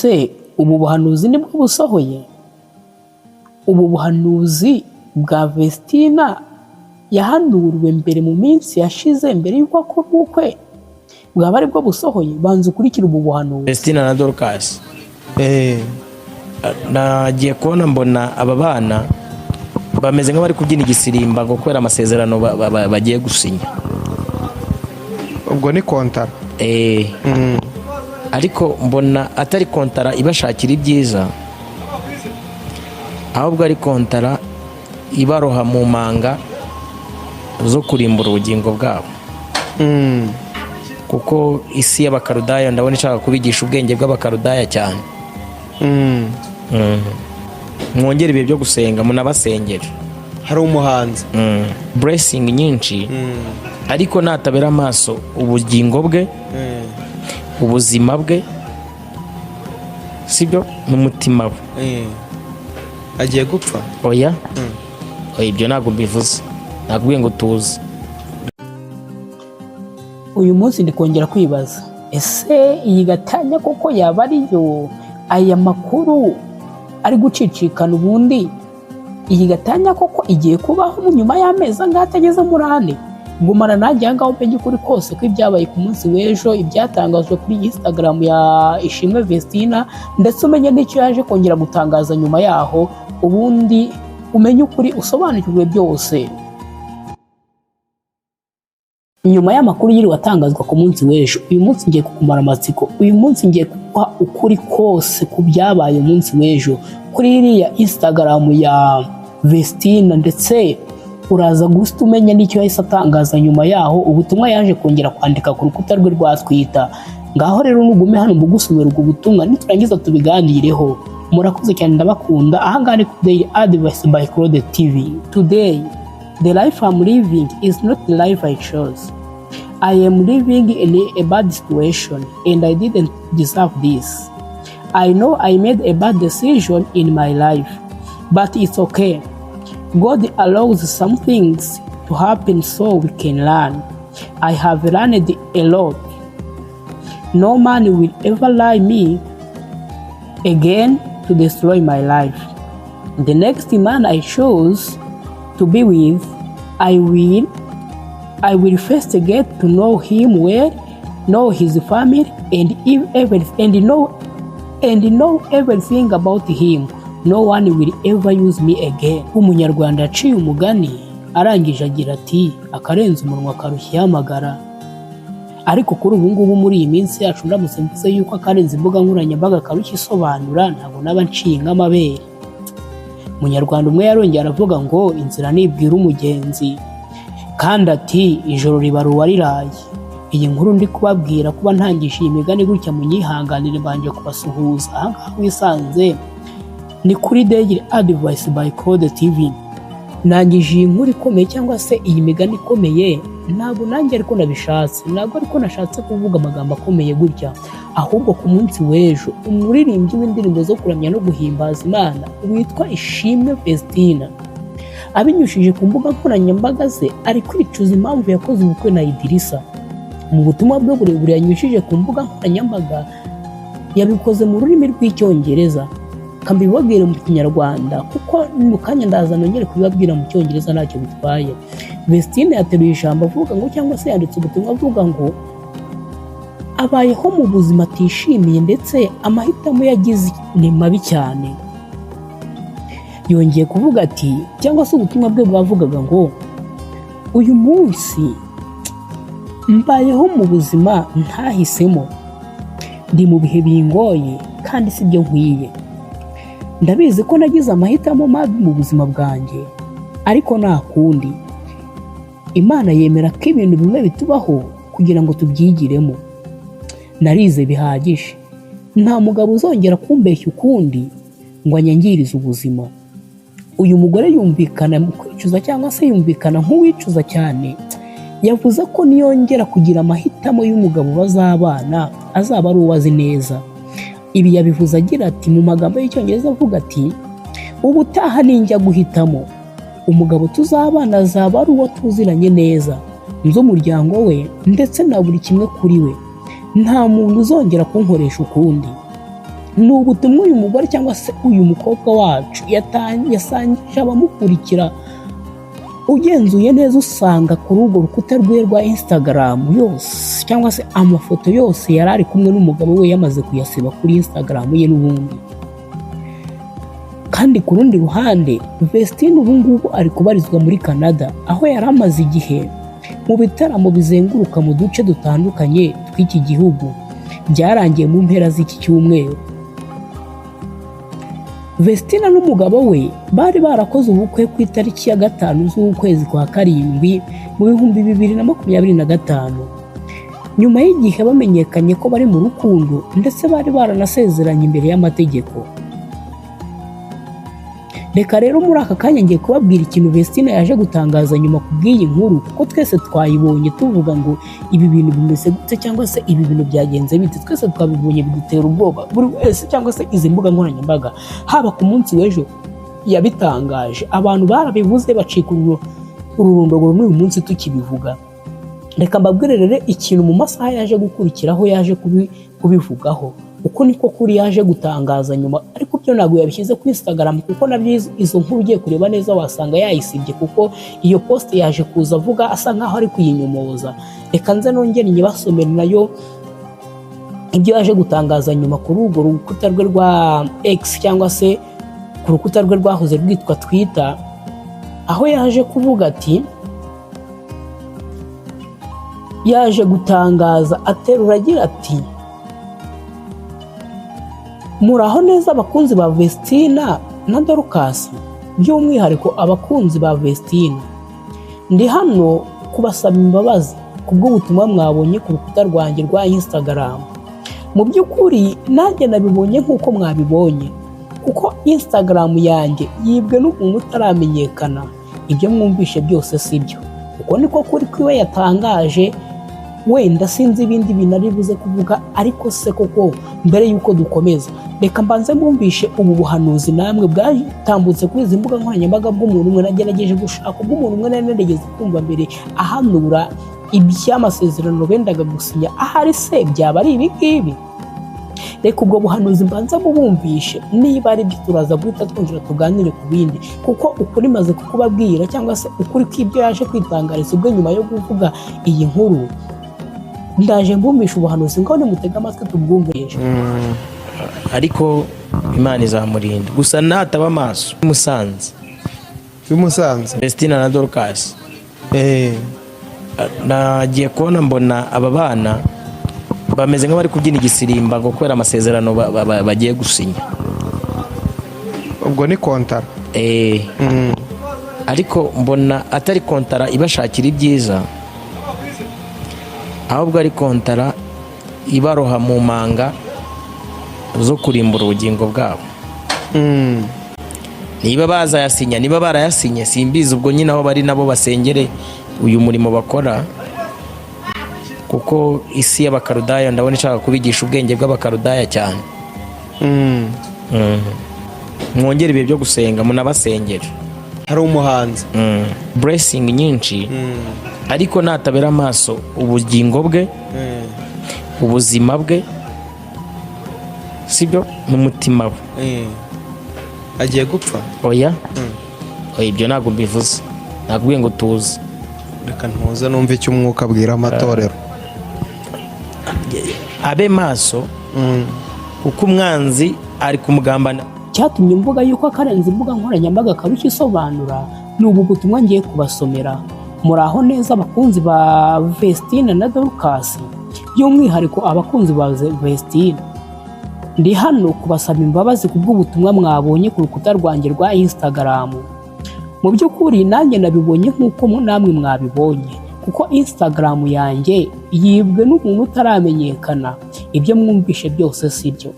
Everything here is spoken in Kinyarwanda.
Ese ubu buhanuzi nibwo busohoye? Ubu buhanuzi bwa Vestina yahanuriwe mbere mu minsi yashize, mbere y'uko akora ubukwe, bwaba aribwo busohoye? Banza ukurikire ubu buhanuzi. Vestina na Dorcas, nagiye kubona mbona aba bana bameze nk'abari kubyina igisirimba ngo kubera amasezerano bagiye gusinya. Ubwo ni kontara. Ariko mbona atari kontara ibashakira ibyiza, ahubwo ari kontara ibaroha mu manga zo kurimbura ubugingo bwabo, kuko isi y'Abakarudaya ndabona ishaka kubigisha ubwenge bw'Abakarudaya cyane. Mwongere ibihe byo gusenga, munabasengere. Hari umuhanzi. Blessing nyinshi, ariko natabera amaso ubugingo bwe, ubuzima bwe, sibyo, n'umutima we. Agiye gupfa. Oya, oya, ibyo ntabwo mbivuze, nakubwiye ngo tuze. Uyu munsi ndi kongera kwibaza: ese iyi gatanya koko yaba ariyo? Aya makuru ari gucicikana, ubundi iyi gatanya koko igiye kubaho nyuma y'amezi angahe atageze muri 4? Gumana nanjye aha ngaho umenye ukuri kose ko ibyabaye ku munsi w'ejo, ibyatangajwe kuri Instagram ya Ishimwe Vestina, ndetse umenye n'icyo yaje kongera gutangaza nyuma yaho, ubundi umenye ukuri, usobanukirwe byose. Nyuma y'amakuru yiriwe atangazwa ku munsi w'ejo, uyu munsi ngiye kukumara amatsiko. Uyu munsi ngiye kuguha ukuri kose ku byabaye umunsi w'ejo kuri iriya Instagram ya Vestina, ndetse uraza guhita umenya n'icyo yahise atangaza nyuma yaho, ubutumwa yaje kongera kwandika ku rukuta rwe rwa Twitter. Ngaho rero nugume hano mbugusomera ubwo butumwa, niturangiza tubiganireho. Murakoze cyane, ndabakunda. Ahangaha ni ku Daily Advice by Claude TV. Today, the life I'm living is not the life I chose. I am living in a bad situation and I didn't deserve this. I know I made a bad decision in my life, but it's okay. God allows some things to happen so we can learn. I have learned a lot. No man will ever lie me again to destroy my life. The next man I choose to be with, I will first get to know him well, know his family, and if everything, and know everything about him. No one will ever use me again. Umunyarwanda yaciye umugani, arangije agira ati: "Akarenze umunwa karushya ihamagara." Ariko kuri ubu ngubu, muri iyi minsi yacu, ndamutse mvuze yuko akarenze imbuga nkoranyambaga karushya isobanura, ntabwo naba nciye nk'amabere. Umunyarwanda umwe yarongeye aravuga ngo: "Inzira ntibwira umugenzi." Kandi ati: "Ijoro ribara uwariraye." Iyi nkuru ndi kubabwira, kuba ntangije iyi migani gutya, munyihanganire, mbanje kubasuhuza. Ahangaha wisanze ni kuri Daily Advice by Claude TV. Nangije iyi nkuru ikomeye cyangwa se iyi migani ikomeye, ntabwo nanjye ariko nabishatse, ntabwo ariko nashatse kuvuga amagambo akomeye gutya, ahubwo ku munsi w'ejo umuririmbyi w'indirimbo zo kuramya no guhimbaza Imana witwa Ishimwe Vestina, abinyujije ku mbuga nkoranyambaga ze, ari kwicuza impamvu yakoze ubukwe na Idirisa. Mu butumwa bwe burebure yanyujije ku mbuga nkoranyambaga, yabikoze mu rurimi rw'Icyongereza. Mbibabwire mu Kinyarwanda kuko mu kanya ndaza nongere kubibabwira mu Cyongereza, ntacyo bitwaye. Vestine yateruye ijambo avuga ngo, cyangwa se yanditse ubutumwa avuga ngo abayeho mu buzima atishimiye, ndetse amahitamo yagize ni mabi cyane. Yongeye kuvuga ati, cyangwa se ubutumwa bwe bwavugaga ngo: "Uyu munsi mbayeho mu buzima ntahisemo, ndi mu bihe bingoye kandi si byo nkwiye. Ndabizi ko nagize amahitamo mabi mu buzima bwanjye, ariko nta kundi. Imana yemera ko ibintu bimwe bitubaho kugira ngo tubyigiremo. Narize bihagije. Nta mugabo uzongera kumbeshya ukundi ngo anyangirize ubuzima." Uyu mugore yumvikana mu kwicuza, cyangwa se yumvikana nk'uwicuza cyane. Yavuze ko niyongera kugira amahitamo y'umugabo bazabana, azaba ari uwo azi neza. Ibi yabivuze agira ati, mu magambo y'Icyongereza avuga ati: "Ubutaha ninjya guhitamo umugabo tuzabana, azaba ari uwo tuziranye neza, nzi umuryango we ndetse na buri kimwe kuri we. Nta muntu uzongera kunkoresha ukundi." Ni ubutumwa uyu mugore cyangwa se uyu mukobwa wacu yasangije abamukurikira. Ugenzuye neza usanga kuri urwo rukuta rwe rwa Instagram yose, cyangwa se amafoto yose yari ari kumwe n'umugabo we, yamaze kuyasiba kuri Instagram ye n'ubundi. Kandi ku rundi ruhande, Vestine ubu ngubu ari kubarizwa muri Canada, aho yari amaze igihe mu bitaramo bizenguruka mu duce dutandukanye tw'iki gihugu, byarangiye mu mpera z'iki cyumweru. Vestina n'umugabo we bari barakoze ubukwe ku itariki ya 5 z'ukwezi kwa 7 mu 2025, nyuma y'igihe bamenyekanye ko bari mu rukundo, ndetse bari baranasezeranye imbere y'amategeko. Reka rero muri aka kanya ngiye kubabwira ikintu Vestina yaje gutangaza nyuma ku bw'iyi nkuru, kuko twese twayibonye tuvuga ngo ibi bintu bimeze gute, cyangwa se ibi bintu byagenze bite. Twese twabibonye bidutera ubwoba buri wese, cyangwa se izi mbuga nkoranyambaga, haba ku munsi w'ejo yabitangaje, abantu barabivuze bacika ururondogoro, n'uyu munsi tukibivuga. Reka mbabwire rero ikintu mu masaha yaje gukurikiraho yaje kubivugaho. Uko niko kuri yaje gutangaza nyuma, ariko byo ntabwo yabishyize kuri Instagram, kuko nabyo izo nkuru ugiye kureba neza wasanga yayisibye, kuko iyo post yaje kuza avuga asa nkaho ari kuyinyomoza. Reka nze nongere nyibasomere nayo ibyo yaje gutangaza nyuma kuri urwo rukuta rwe rwa X, cyangwa se ku rukuta rwe rwahoze rwitwa Twitter, aho yaje kuvuga ati, yaje gutangaza aterura agira ati: "Muraho neza abakunzi ba Vestina na Dorcas, by'umwihariko abakunzi ba Vestina. Ndi hano kubasaba imbabazi kubw'ubutumwa mwabonye ku rukuta rwanjye rwa Instagram. Mu by'ukuri nanjye nabibonye nk'uko mwabibonye, kuko Instagram yanjye yibwe n'umuntu utaramenyekana. Ibyo mwumvishe byose si byo." Uko niko kuri kwiwe yatangaje. Wenda sinzi ibindi bintu ari buze kuvuga, ariko se koko mbere y'uko dukomeza, reka mbanze mwumvishe ubu buhanuzi namwe bwatambutse kuri izi mbuga nkoranyambaga bw'umuntu umwe nagerageje gushaka, ubw'umuntu umwe nari narigeze kumva mbere ahanura iby'amasezerano bendaga gusinya. Ahari se byaba ari ibi ngibi? Reka ubwo buhanuzi mbanza bubumvishe, niba ari byo turaza guhita twinjira tuganire ku bindi, kuko ukuri maze kukubabwira, cyangwa se ukuri kw'ibyo yaje kwitangariza ubwo nyuma yo kuvuga iyi nkuru. Ndaje mbumvisha ubuhanuzi, ngaho nimutege amatwi tubwumvishe. Ariko Imana izamurinda, gusa nataba amaso. Musanze. Bimusanze. Vestina na Dorcas. Nagiye kubona mbona aba bana bameze nk'abari kubyina igisirimba ngo kubera amasezerano bagiye gusinya. Ubwo ni kontara. Ariko mbona atari kontara ibashakira ibyiza, ahubwo ari kontara ibaroha mu manga zo kurimbura ubugingo bwabo. Niba bazayasinya, niba barayasinye, simbizi. Ubwo nyine aho bari nabo basengere uyu murimo bakora, kuko isi y'Abakarudaya ndabona ishaka kubigisha ubwenge bw'Abakarudaya cyane. Mwongere ibihe byo gusenga, munabasengere. Hari umuhanzi. Blessing nyinshi, ariko natabera amaso ubugingo bwe, ubuzima bwe, sibyo, n'umutima we. Agiye gupfa. Oya, oya, ibyo ntabwo mbivuze, nakubwiye ngo tuze. Reka ntuze numve icyo umwuka abwira amatorero. Abe maso, kuko umwanzi ari kumugambana. Cyatumye mvuga yuko akarenze imbuga nkoranyambaga kabikisobanura ni ubu butumwa ngiye kubasomera: "Muraho neza abakunzi ba Vestine na Dorcas, by'umwihariko abakunzi ba Vestine. Ndi hano kubasaba imbabazi ku bw'ubutumwa mwabonye ku rukuta rwanjye rwa Instagram. Mu by'ukuri nanjye nabibonye nk'uko namwe mwabibonye, kuko Instagram yanjye yibwe n'umuntu utaramenyekana. Ibyo mwumvishe byose si byo."